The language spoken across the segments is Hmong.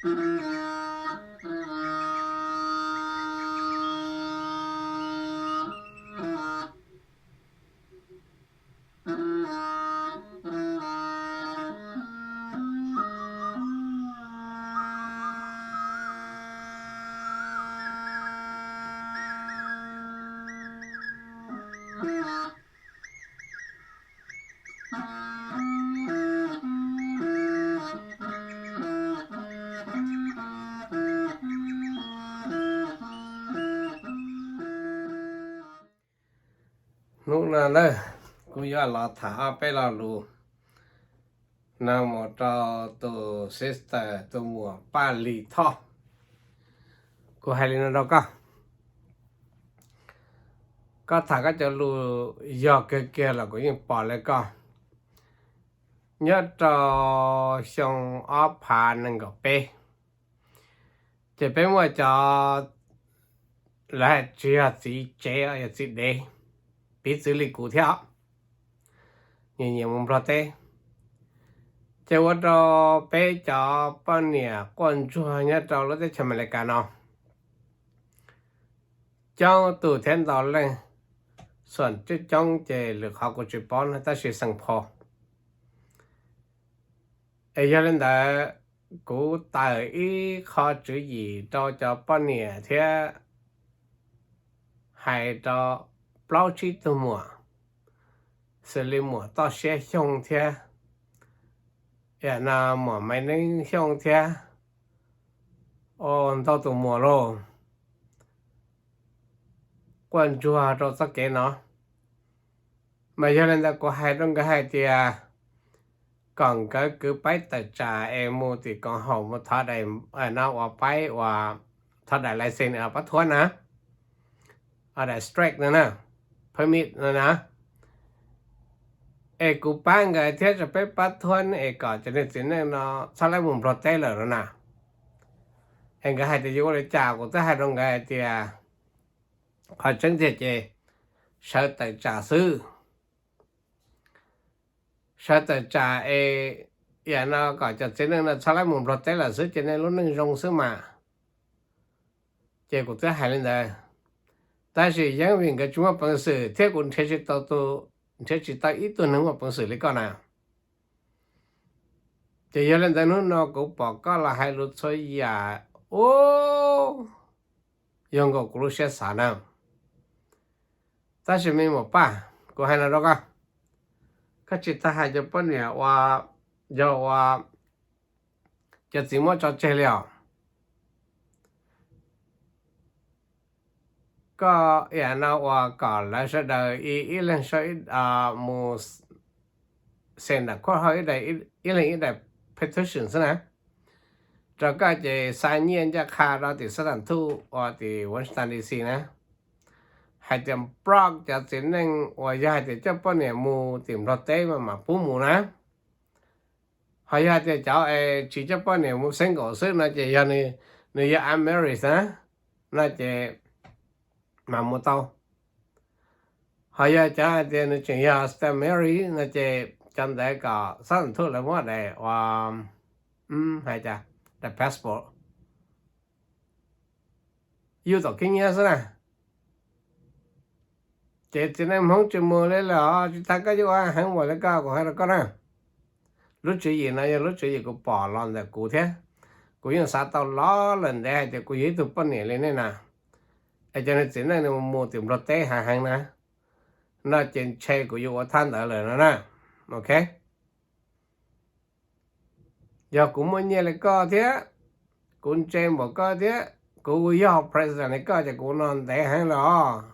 Hnub no na, kuv yuav los tham ob peb lo lus no mus rau tus sister, tus muam Paj Lis Thoj. Kuv hais li no rau koj, koj tham koj cov lus yog kiag kiag los kuv yeej pom li koj. Nyob rau xyoo ob phav nees nkaum peb, ces peb muaj cov, lawv hais tsis yog txiv tsev, yog txiv dev, piv txwv li kuv thiab, nyiam nyiam mus Nplog teb. Ces ua rau peb cov poj niam quaj ntsuag nyob rau lub teb chaws Amelikas no coob tus thiab ntau leej, xuam coob coob ces lwm qhov kuv tsis paub no tab sis xeem pho. Es yog li ntawd, kuv tawm ib qho tswv yim rau cov poj niam thiab hais rau plaub tsib tug muam, xws li muam Toj Siab Xyooj thiab, no muam Maiv Neeb Xyooj thiab, ntau tus muam lauj, quaj ntsuag rau txoj kev no. Mas yog li ntawd kuv hais rau nkawd hais tias kom nkawd kwv paib tawm tsam es mus tim koom haum mus thov daim, no ua paib ua, thov daim license pab thuab na, daim strike no na, permit no na. Es kuv pab nkawd thiab rau peb pab thuab es kom cov niag txiv neej no txhob laib mus Nplog teb lawm no na. Es nkawd hais tias yuav ua li cas, kuv twb hais rau nkawd hais tias qhov tseeb tiag ces sawv tawm tsam xwb. Sawv tawm tsam es yam no kom cov txiv neej no txhob laib mus Nplog teb lawm xwb ces nej lub neej zoo xwb mas. Ces kuv twb hais li ntawd, tab sis yeej vim nkawd tsis muaj peev xwm thiab kuv nrhiav tsis tau tus, nrhiav tsis tau ib tug neeg muaj peev xwm li koj na. Ces yog li ntawd hnub no kuv pom koj los hais lus txhua yam, ub, yog nkaus kuv lub siab xav na. Tab sis me muam Paj, kuv hais no rau koj, koj tsis tau hais cov poj niam uas yog ua cov txiv muab tso tseg li os. Koj yam no uas kom lawv sawv daws ib leeg mus xeem nram khuaj hauj ib leeg ib daim petition xwb na, rau koj ces xa nyiaj ncaj qha rau tim xab tam thuj uas tim Washington D C na, hais tias block cov txiv neej uas yog hais tias coj poj niam mus tim Nplog teb mas mam pub mus na. Ho yog hais tias cov es tsis coj poj niam mus single xwb no ces yog nws yog unmarried na, no ces mam mus tau. Ho yog cov hais tias nws tseem yog still married no ces cov ntawd kom xab tam thuj lawv muab daim ua, hais cas, daim passport yuj tom khib nyiab xwb na. Ces txiv neej Hmoob tsis mus li los tsis tas koj yuav ua heev npaum li koj, kuv hais rau koj na. Lub tswv yim no yog lub tswv yim kuv pom los ntawm kuv thiab. Kuv yeej xav tau los lawm ntev hais tias kuv yog ib tug poj niam li nej na, es cov niag txiv neej no mus tim Nplog teb hav heev na, no ces ntshe kuv yuav ua thaj ntawd lawm no na. Ok, yog kuv muaj nyiaj li koj thiab, kuv ntse npaum koj thiab, kuv yog president li koj ces kuv no ntev heev lawm os,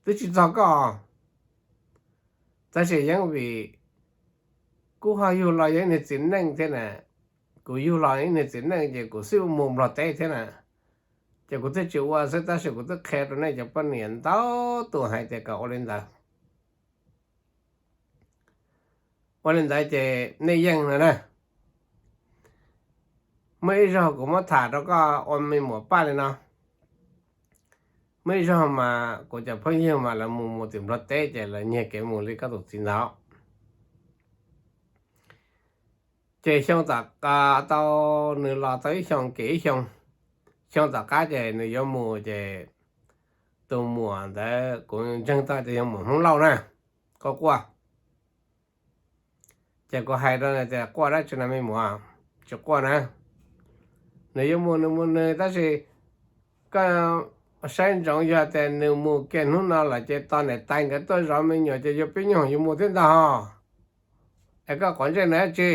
twb tsis txog koj. Tab sis yeej vim kuv ho yug los yog ib niag txiv neej thiab na, kuv yug los ib niag txiv neej ces kuv xij mus Nplog teb thiab na, ces kuv thiaj tsis ua xwb, tab sis kuv twb qhia rau nej cov poj niam ntau tus hais tias kom ua li ntawd. Ua li ntawd ces nej yeej no na. Muaj ib zaug kuv muab tham rau koj ua me muam Paj li no. Muaj ib zaug mas kuv cov phooj ywg mas lawv mus mus tim Nplog teb ces lawv nyiag kev mus li koj tus txiv ntawd. Ces xyoo tom, tau, nws los tau ib xyoo kev ib xyoo, xyoo tom qab ces nws yuav mus ces tus muam ntawd kuv ntseeg tau tias yog muam Hmoob Lauj na, quaj quaj. Ces kuv hais rau nws tias, quaj dab tsi no me muam, tsis quaj na. Nws yuav mus nws mus nws, tab sis koj saib ntsoov, yog tias nws mus kiag hnub no lawm ces tos niam tais nkawd tuaj zov me nyuam ces yuav pib nyuag yuav mus thiab ntag. Es koj quav ntsej nws dab tsi?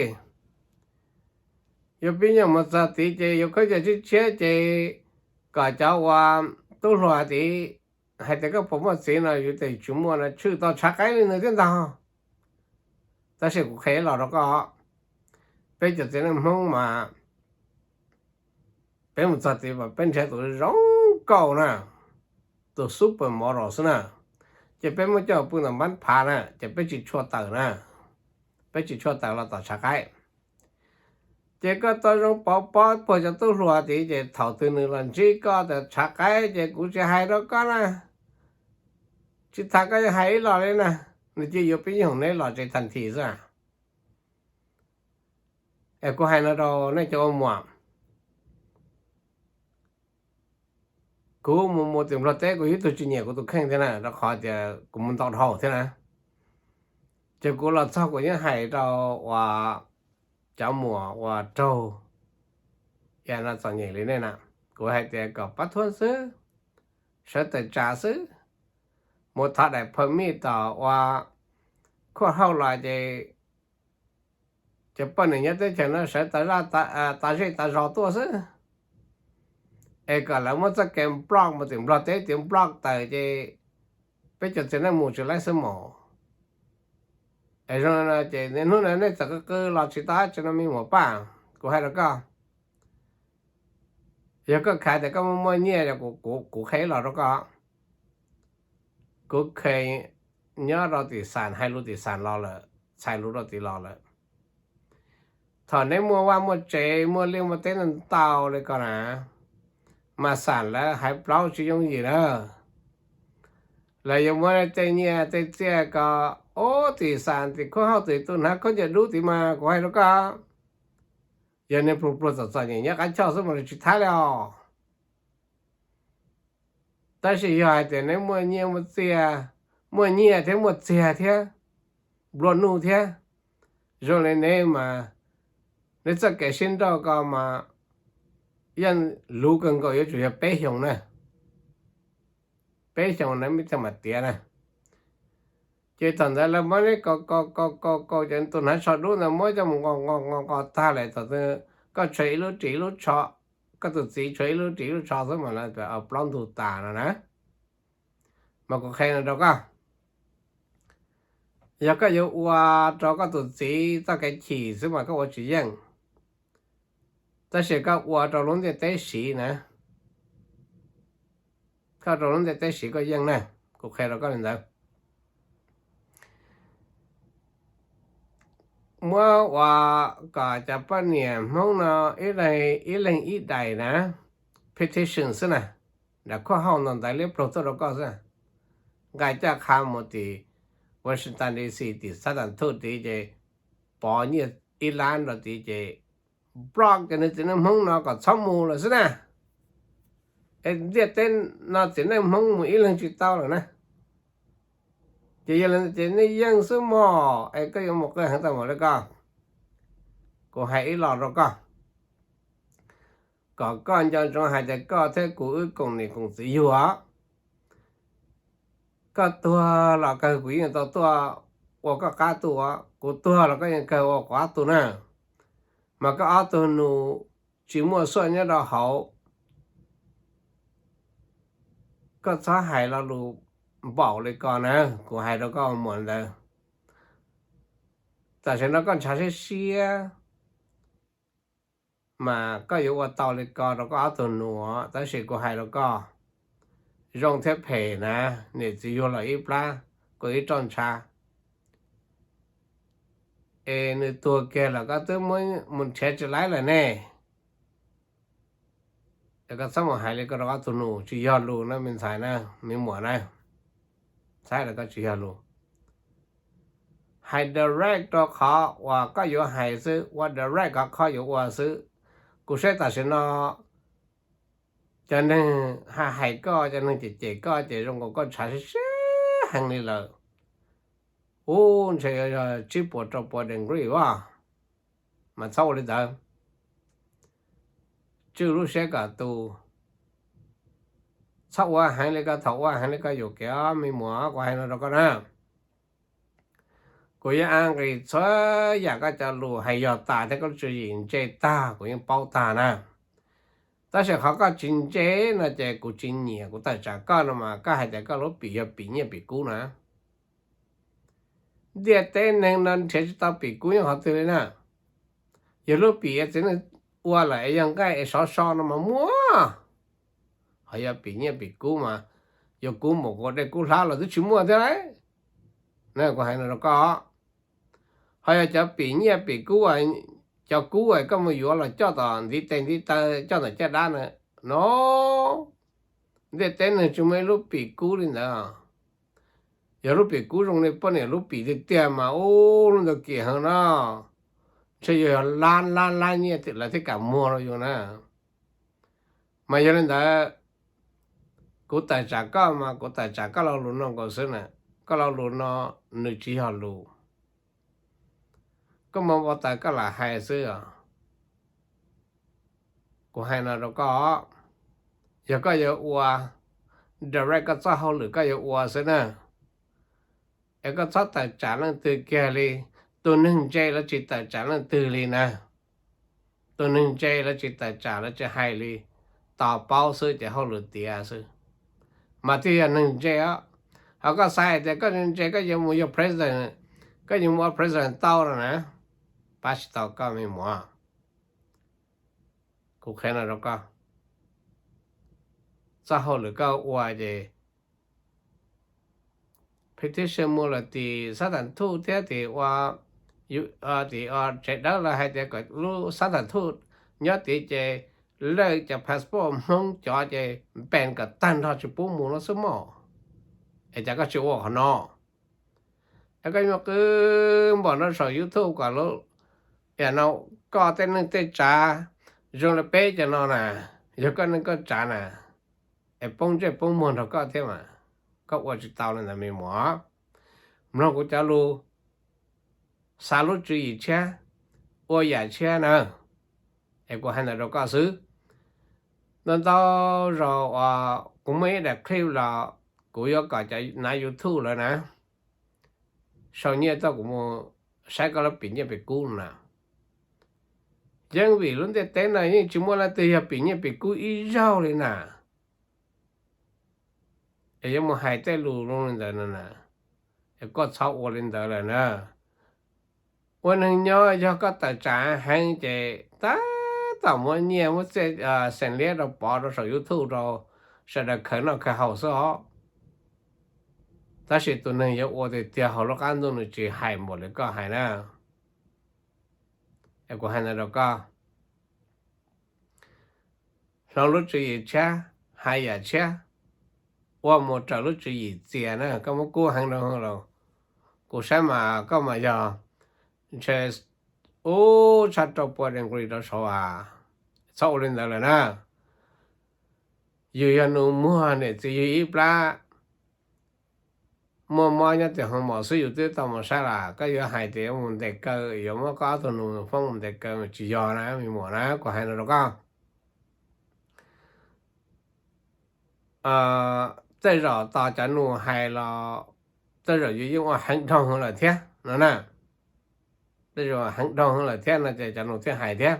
Yuav pib nyuag mus txog tid ces yuav khaub ncaws tshiab tshiab ces kom cov uas tub hluas tid hais tias koj puas muaj txiv no, yus tias tsis muaj no, tshwj tau tshav qaib li nws thiab ntag. Tab sis kuv qhia los rau koj, peb cov txiv neej Hmoob mas peb mus txog tid mas peb nrhiav tus zoo nkauj na, tus super model xwb na, ces peb muab coj pw ntawm npab phav na ces peb tsis tshua tawm na, peb tsis tshua tawm los tom tshav qaib. Ces koj tau zoo pov pob puag cov tub hluas tid ces thaum twg nws los ntsib koj tom tshav qaib ces kuv tsis hais rau koj na, tsis tas koj yuav hais ib los li na, nws cia yuav pib nyuag neb los tsev tag nthi xwb. Es kuv hais no rau nej cov ua muam, kuv mus mus tim Nplog teb kuv yog ib tug tsis nyiam kuv tus kheej thiab na, rau qhov tias kuv mus ntau dhau thiab na. Ces kuv los txog kuv yeej hais rau uas cov muam uas raug ib yam no txom nyem li nej na, kuv hais tias kom pab thuab xwb, sawv tawm tsam xwb, mus thov daim permit tom uas khuaj hauj los ces cov poj niam nyob teb chaws no sawv tas zej tas zos tuaj xwb. Es kom lawv muab txoj kev block mus tim Nplog teb tias block tawm ces peb cov txiv neej mus tsis laib xwb mos. Es zoo no ces niaj hnub no nej txawm qw qw los tsis tau dab tsi no me muam paj, kuv hais rau koj. Yog koj khav tias koj muaj muaj nyiaj, kuv qhia los rau koj, kuv kheev nyob rau tim xam, hais lus tim xam los lawm, txhais lus rau tim los lawm. Thaum neb muaj vaj muaj tsev muaj liaj muaj teb ntau li ko na, mas xam lawv hais plaub tsis yooj yim na. Lawv yuav muab tej nyiaj tej txiaj ko ub tim xam tim khuab hauj tim tus hnav khaub ncaws dub tid mas kuv hais rau koj, yog niag pluag pluag txom txom nyem nyob qab choj xwb mas lawv tsis thab li os. Tab sis yog hais tias neb muaj nyiaj muaj txiaj, muaj nyiaj thiab muaj txiag thiab, nplua nuj thiab, zoo li neb mas neb txoj kev sib nrauj ko mas yeej luv kawg nkaus yuav tsum yog peb xyoos na. Peb xyoos na me thiaj mam tiav na. Ces thaum ntawd lawv muab neb kaus kaus kaus kaus kaus ces tus hnav tsho dub ntawd muab coj mus nqos nqos nqos nqos tag lawm, thaum twg koj tshuav ib lub ris ib lub tsho, koj tus txiv tshuav ib lub ris ib lub tsho xwb mas lawv plaub ntug tas no na. Mas kuv qhia no rau koj, yog koj yuav ua rau koj tus txiv txoj kev chim xwb mas koj ua tsis yeej, tab sis koj ua rau lub ntiaj teb siv na, koj rau lub ntiaj teb siv koj yeej na. Kuv qhia rau koj li ntawd. Muab ua kom cov poj niam Hmoob no ib leeg ib leeg ib daim na, petition xwb na, daim khuab hauj ntawv liab ploog tuaj rau koj xwb. Nqa caj qha mus tim Washington D C tim xab tas thuj tid ces pov nyiaj ib lab rau tid ces block cov niag txiv neej Hmoob no kom txhob mus lawm xwb na. Es ntiaj teb no txiv neej Hmoob mus ib leeg tsis tau lawm na. Ces yog li ntawd ces nej yeej xwb mog, es koj yuav mus qw heev tau mus li koj. Kuv hais ib los rau koj, kom koj nco ntsoov hais tias koj thiab kuv wb koom niam koom txiv yug os. Koj tuag los kawg kuv yeej tau tuaj ua koj qab tu, kuv tuag los koj yeej kawg ua kuv qab tu na. Mas koj ob tug nus tsis muaj xuaj nyob rau hauv, koj txhob hais lo lus npaum li ko na, kuv hais rau koj muam ntawd. Tam sim no koj ntshav siab siab mas koj yuav ua tau li ko rau koj ob tug nus, tab sis kuv hais rau koj, zoo thiab phem na, niam txiv yug los ib plab, kuv ib roj ntsha. Es nws tuag kiag los koj twb muab mus nrhiav tsis laib lawm ne. Es koj txhob mus hais li ko rau koj tus nus, tsis yog lus na me ntxhais na, me muam na. Txhob hais li ko, tsis yog lus. hais direct rau qhov uas koj yuav hais xwb, ua direct qhov koj yuav ua xwb. Kuv saib tam sim no cov neeg hais hais koj, cov neeg cem cem koj ces zoo nkaus koj ntshav siab siab heev li lawm. Ub, ntshe yuav yog tsib puas rau puas degree as, mas txhob ua li ntawd. Tswj lub siab kom tu, txhob ua heev li koj thaum ua heev li koj yuam kev os me muam, kuv hais no rau koj na. Kuv yeej a nqis txhua yam koj cov lus hais yog tas thiab koj lub tswv yim ntse tag kuv yeej paub tag na. Tab sis qhov koj tsis ntse no ces kuv tsis nyiam, kuv tawm tsam koj no mas koj hais tias koj lub pim yog pim nyiaj pim kub na. Ntiaj teb neeg no nrhiav tsis tau pim kub nyob qhov twg li na. Yog lub pim txiv neej ua lawm es yog nqaij es sov so no mas muaj. Ho yog pim nyiaj pim kub mas yuav kub npaum nkaus dej kub hlab los twb tsis muaj thiab lauj. Na kuv hais no rau koj, ho yog cov pim nyiaj pim kub, cov kub es koj mus yuav los coj tom ntiv tes ntiv taw coj tom caj dab na, no ntiaj teb neeg tsis muaj ib lub pim kub li ntawd. Yog lub pim kub zoo li poj niam lub pim tiag tiag mas ub, lub ntawd kim heev no, ntshe yuav yog lab lab lab nyiaj lawv thiaj kam muag rau yus na. Mas yog li ntawd, kuv tawm tsam koj mas kuv tawm tsam koj lo lus no nkaus xwb na. Koj lo lus no nws tsis yog lus, koj muab npau taws koj lam hais xwb os. Kuv hais no rau koj, yog koj yuav ua direct koj txoj hauj lwm koj yuav ua xwb na, es koj txhob tawm tsam leej twg kiag li. Tus neeg ntse lawv tsis tawm tsam leej twg li na. Tus neeg ntse lawv tsis tawm tsam, lawv tsis hais li, tos paub xwb ces hauj lwm tiav xwb. Mas thiaj yog neeg ntse os. Ho koj xav hais tias koj ntse koj yuav mus yog president, koj yuav mus ua president tau no na, pab tsis tau koj me muam. Kuv qhia no rau koj, txoj hauj lwm koj ua ces petition mus lawm tim xab tas thuj thiab tim ua, tim ua tsev dawb lawv hais tias kom lub xab tas thuj nyob tid ces lawv cov passport Hmoob cov ces ban kom tag nrho tsis pub mus no xwb mog. Es cas koj tsis ua qhov no? Es koj yuav qw npaum no saum YouTube kom lub, no koj tej neej tej tsav zoo li peb cov no na, yog koj neej koj tsav na, es poob ntsej poob muag nrog koj thiab mas, koj ua tsis tau li ntawd me muam. Mloog kuv cov lus, xav lub tswv yim tshiab, ua yam tshiab na. Es kuv hais ntawd rau koj xwb. Ntau ntau zaus uas kuv muaj ib daim clip los kuv yuav kom cov nav YouTube lawm na, sau nyiaj tuaj kuv mus saib koj lub pim nyiaj pim kub na. Yeej vim lub ntiaj teb no yeej tsis muaj leej twg yog pim nyiaj pim kub ib zaug li na. Es yuav mus hais tej lus zoo li ntawd no na, es koj txhob ua li ntawd lawm na. Ua neeg nyob yog koj tawm tsam heev ces tab tom muab nyiaj muab txiaj xeem liab rau pov rau saum YouTube rau sawv daws khaws noj khaws haus xwb os. Tab sis tus neeg yuav ua tiag tiag hauv lub qab ntuj nws tsis hais npaum li koj hais na. Es kuv hais ntawd rau koj, hloov lub tswv yim tshiab, hais yam tshiab, ua mus raws lub tswv yim txias na. Koj muab kub heev rau los, kuv saib mas koj mas yog ntshe ub tshaj rau pua degree rau saud as. Txhob ua li ntawd lawm na. Yus yog nus muag, niam txiv yug ib plab, muaj mob nyob tim hoo mom xwb yus twb tau mus saib lawm. Koj yuav hais tias yuav mus ntes kaw, yuav muab koj ob tug nus foob mus ntes kaw, tsis yog na me muam na, kuv hais no rau koj. Tej zaum tos cov nus hais los tej zaum yus yeej ua heev dhau lawm thiab no na. Tej zaum heev dhau lawm thiab no ces cov nus thiaj hais thiab.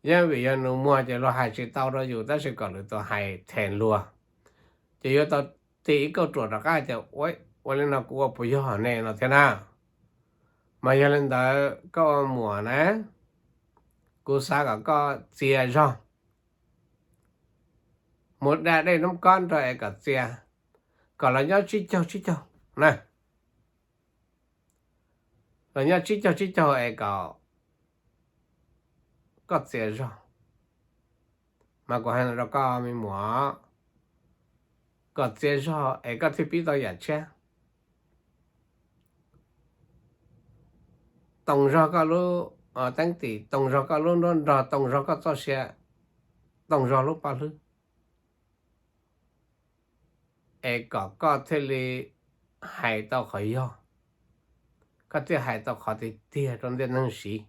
Yeej vim yog nus muag ces luag hais tsis tau rau yus tab sis kom lwm tus hais them luag, ces yuav tau tis ib kauj ruam rov qab tias ua li no kuv ua puas yog ne no thiab na. Mas yog li ntawd koj ua muam na, kuv xav kom koj txias zog, mus da dej nab kob nrog es kom txias, kom los nyob tsib caug tsib caug na. Los nyob tsib caug tsib caug es kom koj txias zog. Mas kuv hais no rau koj me muam, kom txias zog es koj thiaj pib tau yam tshiab. toom zog koj lub teeb tim, toom zog koj lub nruab nrog, toom zog koj txoj sia, toom zog lub paj hlwb, es kom koj thiaj li hais tau qhov yog, koj thiaj hais tau qhov tiag tiag rau ntiaj neeg siv.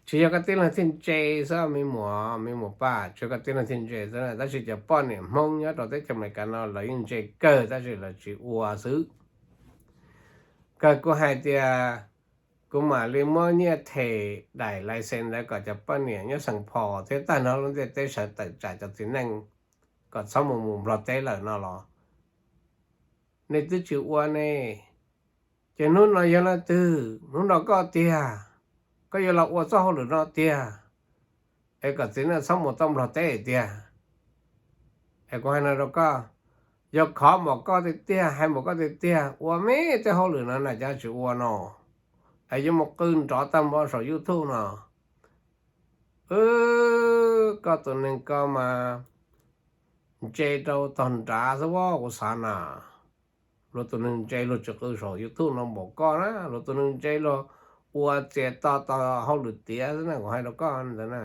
Tsis yog koj tib leeg thiaj ntse xwb me muam, me muam Paj, tsis yog koj tib leeg thiaj ntse xwb, tab sis cov poj niam Hmoob nyob rau teb chaws Amelikas no lawv yeej ntse kawg tab sis lawv tsis ua xwb. Kawg kuv hais tias kuv mam li muab nyiaj them daim license ntawd kom cov poj niam nyob Xeem Phos thiab tag nrho lub ntiaj teb sawv tawm tsam cov txiv neej kom txhob mus mus Nplog teb lawm no los nej twb tsis ua ne. Ces hnub no yog leej twg? Hnub no koj tiag, koj yuav los ua txoj hauj lwm no tiag, es kom txiv neej txhob mus tau Nplog teb tiag. Es kuv hais no rau koj, yog khov npaum koj tiag tiag, hais npaum koj tiag tiag, ua me tej hauj lwm no na, cas tsis ua no? Es yuav mus qw nrov tag npaum saum YouTube no. Koj tus neeg ko mas ntse rau tog nrad xwb as kuv xav na. Luag tus neeg ntse luag tsis qw saum YouTube no npaum koj na, luag tus neeg ntse luag ua txias to tau hauj lwm tiav xwb na, kuv hais rau koj ntawd na.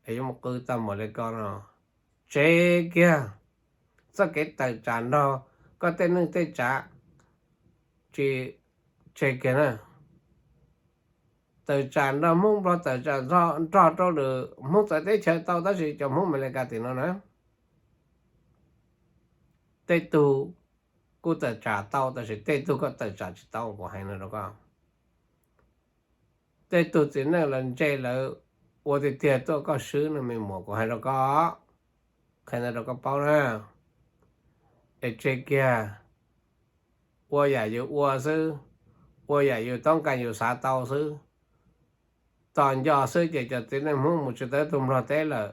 Es yuav mus qw tag npaum li ko no, tseg kiag txoj kev tawm tsam nrog koj tej neej tej tsav, tsis tseg kiag na. Tawm tsam nrog Hmoob Nplog, tawm tsam nrog rau lwm Hmoob txawv teb chaws tau, tab sis cov Hmoob Amelikas tim no na, tej tug kuj tawm tsam tau tab sis tej tug koj tawm tsam tsis tau, kuv hais no rau koj. Tej tug txiv neej lawv ntse lawv ua tiag tiag tuaj koj swb no me muam, kuv hais rau koj, qhia ntawd rau koj paub na. Es tseg kiag, ua yam yus ua xwb, ua yam yus toob kas yus xav tau xwb. Tos nco xwb ces cov txiv neej Hmoob mus tsis tau tus Nplog teb lawm.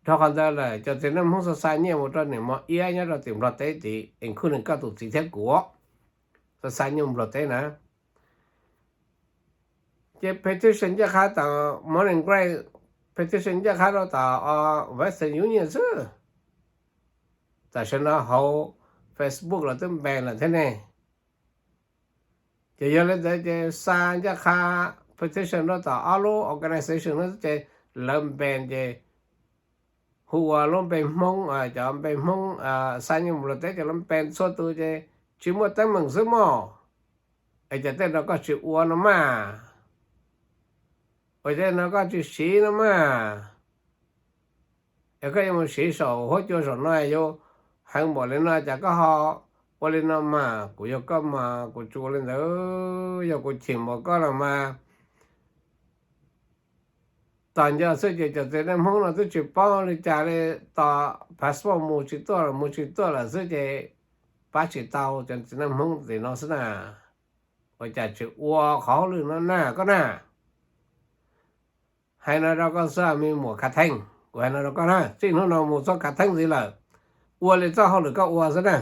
Dhau qhov ntawd lawm cov txiv neej Hmoob xa xa nyiaj mus rau niam mos iab nyob rau tim Nplog teb tid, including koj tus txiv thiab kuv, xa xa nyiaj mus Nplog teb na. Ces petition ncaj qha tom MoneyGram, petition ncaj qha rau tom Western Union xwb. Tam sim no hauv Facebook los twb ban lawm thiab ne. Ces yog li ntawd ces xa ncaj qha petition rau tom ob lub organization no ces lawv ban ces hu ua lub npe Hmoob, cov npe Hmoob xa nyiaj mus Nplog teb ces lawv ban txhua tus ces tsis muaj teeb meem xwb mog. Es cov tej no koj tsis ua no mas, ua tej no koj tsis siv no mas, es koj yuav mus siv saum huab cua saum no yuav heev npaum li no cas koj ho ua li no mas, kuv yog koj mas kuv tsis ua li ntawd, yog kuv chim npaum koj los mas. Tos nco xwb ces cov txiv neej Hmoob no twb tsis paub li cas li, tos passport mus tsis tuaj los mus tsis tuaj lawm xwb ces pab tsis tau cov txiv neej Hmoob tim no xwb na. Ua cas tsis ua qhov hauj lwm no na koj na? Hais no rau koj xwb me muam Khav Theej, kuv hais no rau koj na, txij hnub no mus txhob Khav Theej ntxiv lawm, ua li txoj hauj lwm koj ua xwb na.